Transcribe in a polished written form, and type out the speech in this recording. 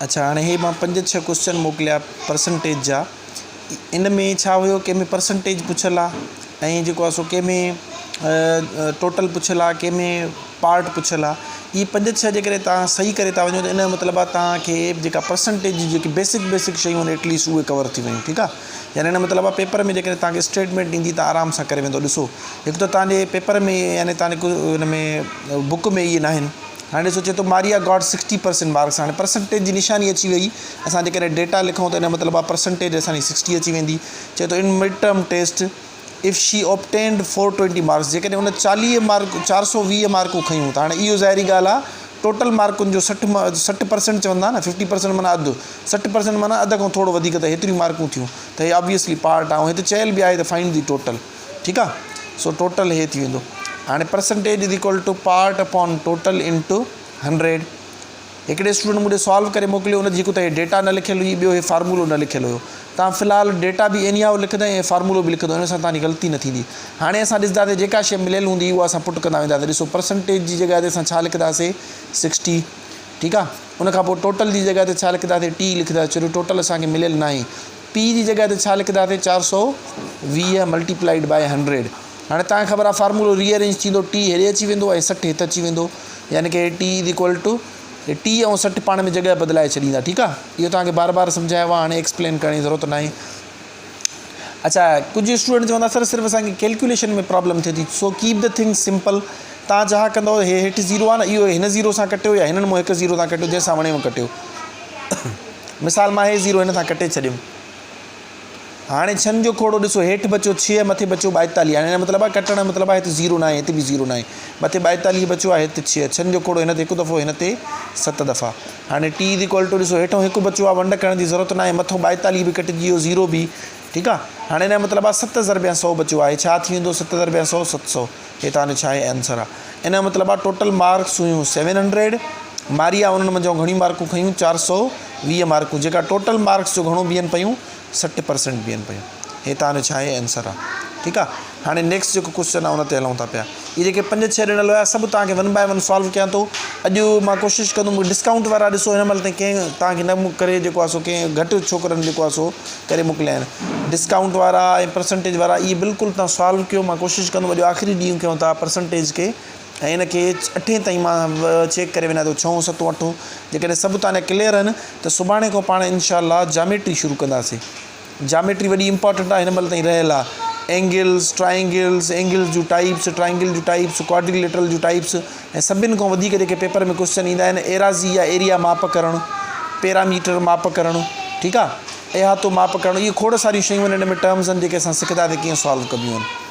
اڇا هاڻي هي مان پنج ڇهه ڪوشچن موڪليا پرسنٽيج جا ان ۾ ڇا هيو ڪنهن ۾ پرسنٽيج پڇيل آ ۽ جيڪو آ سو ڪنهن ۾ ٽوٽل پڇيل آ ڪنهن ۾ پارٽ پڇيل آ اهي پنج ڇهه جيڪڏهن توهان صحيح ڪري ٿا وڃو ته ان جو مطلب آ توهان کي جيڪا پرسنٽيج جي جيڪي بيسڪ بيسڪ شيون آهن ايٽليسٽ اهي ڪور ٿي ويون ٺيڪ آ يعني ان جو مطلب آ پيپر ۾ جيڪڏهن توهان کي اسٽيٽمينٽ ڏيندي ته آرام سان ڪري ويندو ڏسو هڪ ته توهان جي پيپر ۾ يعني توهان جي ان ۾ بڪ ۾ اهي ناهن هاڻي ڏسو چئي ٿو ماريا گاٽ 60% مارڪس هاڻي پرسنٽيج جي نشاني اچي وئي اسان جيڪڏهن ڊيٽا لکون ته ان جو مطلب آهي پرسنٽيج اسان جي 60 اچي ويندي. چئي ٿو in mid term test if she obtained 420 marks جيڪڏهن ان 40 مارڪ 420 مارڪون کنيون ته هاڻي اهو ظاهري ڳالهه آهي ٽوٽل مارڪن جو 60 60% چوندا نه 50% معنيٰ اڌ 60% معنيٰ اڌ کان ٿورو وڌيڪ ته هيتريون مارڪون ٿيون ته هي آبويسلي پارٽ آهي ۽ هتي چيل به آهي ته فائنڊ the total ٺيڪ آ سو ٽوٽل هي ٿي ويندو هاڻي percentage is equal to part upon total into hundred هڪڙي اسٽوڊنٽ مون ڏي سالو ڪري موڪليو ان جي هڪ ته هي ڊيٽا نه لکيل هئي ٻيو هي فارمولو نه لکيل هيو تان في الحال ڊيٽا به ايني هائو لکندا ۽ فارمولو به لکندو ان سان تان جي غلطي نه ٿيندي هاڻي اسان ڏسنداسي جيڪا شي مليل هوندي اها اسان پٽ ڪندا وينداسي ڏسو پرسنٽيج جي جڳهه تي اسان ڇا لکنداسي 60 ٺيڪ آ ان کان پوء ٽوٽل جي جڳهه تي ڇا لکنداسي ٽي لکنداسي ڇو جو ٽوٽل اسان کي مليل ناهي پي جي جڳهه تي ڇا لکنداسين 420 ملٽيپلائيڊ باء هنڊريڊ هاڻي توهان کي خبر آهي فارمولو ري ارينج ٿيندو ٽي هيڏي اچي ويندو ۽ 60 هت اچي ويندو يعني ڪي ٽي از ايڪول ٽو ٽي ۽ 60 پاڻ ۾ جڳهه بدلائي ڇڏيندا ٺيڪ آهي اهو توهان کي بار بار سمجهايو آهي هاڻي ايڪسپلين ڪرڻ جي ضرورت ناهي اچھا ڪجهه اسٽوڊنٽ چوندا سر صرف اسان کي ڪيلڪوليشن ۾ پرابلم ٿئي ٿي so keep the thing simple تان ڇا ڪندو هي هيٺ زيرو آهي نه اهو هن زيرو سان ڪٽيو يا هنن مون هڪ زيرو سان ڪٽيو جنهن سان وڻيو ڪٽيو مثال مان هي زيرو هن سان ڪٽي ڇڏيم. هاڻي ڇهن جو کوڙو ڏسو هيٺ بچيو ڇهه مٿي بچيو ٻائيتاليهه هاڻي هن جو مطلب آهي ڪٽڻ جو مطلب آهي هت زيرو ناهي هت به زيرو ناهي مٿي ٻائيتاليهه بچيو آهي هت ڇهه ڇهن جو کوڙو هن تي هڪ دفعو هن تي ست دفعا هاڻي ٽي از ايڪول ٽو ڏسو هيٺون هڪ بچيو آهي ونڊ ڪرڻ جي ضرورت ناهي مٿو ٻائيتاليهه به ڪٽجي ويو زيرو به ٺيڪ آهي هاڻي هن جو مطلب آهي ست ضرب سو بچيو آهي ڇا ٿي ويندو ست ضرب سو 700 هي توهان جو ڇا آهي آنسر آهي. ان جو مطلب آهي ٽوٽل مارڪس هيون سيون هنڊريڊ ماريا انهن منجهان گهڻيون مارڪون کنيون 420 مارڪون جيڪا ٽوٽل مارڪس جو گهڻو بيهن پيون 60% بيهن پيون هي توهان جو ڇا آهي آنسر آهي ٺيڪ آهي هاڻي نيڪسٽ جيڪو ڪوشچن آهي ان تي هلون ٿا پيا اهي جيڪي پنج ڇهه ڏنل هيا سڀ توهان کي ون باء ون سالو ڪيان ٿو اڄ مان ڪوشش ڪندم ڊسڪائونٽ وارا ڏسو هن مهل تائين ڪنهن توهان کي نه ڪري جيڪو آهي سو ڪنهن گهٽ ڇوڪرن جيڪو آهي سو ڪري موڪليا آهن ڊسڪائونٽ وارا ۽ پرسنٽيج وارا اهي بلڪل تان سالو ڪيو مان ڪوشش ڪندم اڄ آخري ڏينهن ڪيون ٿا پرسنٽيج کي ۽ ان کي اٺين تائين مان چيڪ ڪري وڃان ٿو ڇهون ستون اٺون جيڪڏهن سڀ تان جا ڪليئر آهن ته سڀاڻي کان پاڻ انشاء الله جاميٽري شروع ڪنداسين جاميٽري وڏي امپارٽنٽ آهي هن مهل تائين رهيل آهي اينگلز ٽرائنگلز اينگلز جون ٽائپس ٽرائنگل جون ٽائپس ڪواڊريليٽرل جون ٽائپس ۽ سڀن کان وڌيڪ جيڪي پيپر ۾ ڪوشچن ايندا آهن ايراضي يا ايريا ماپ ڪرڻ، پيراميٽر ماپ ڪرڻ، ٺيڪ آ، احاطو ماپ ڪرڻ اهي کوڙ ساريون شيون آهن ان ۾ ٽرمز آهن جيڪي اسان سکندا ته ڪيئن سالو ڪبيون آهن.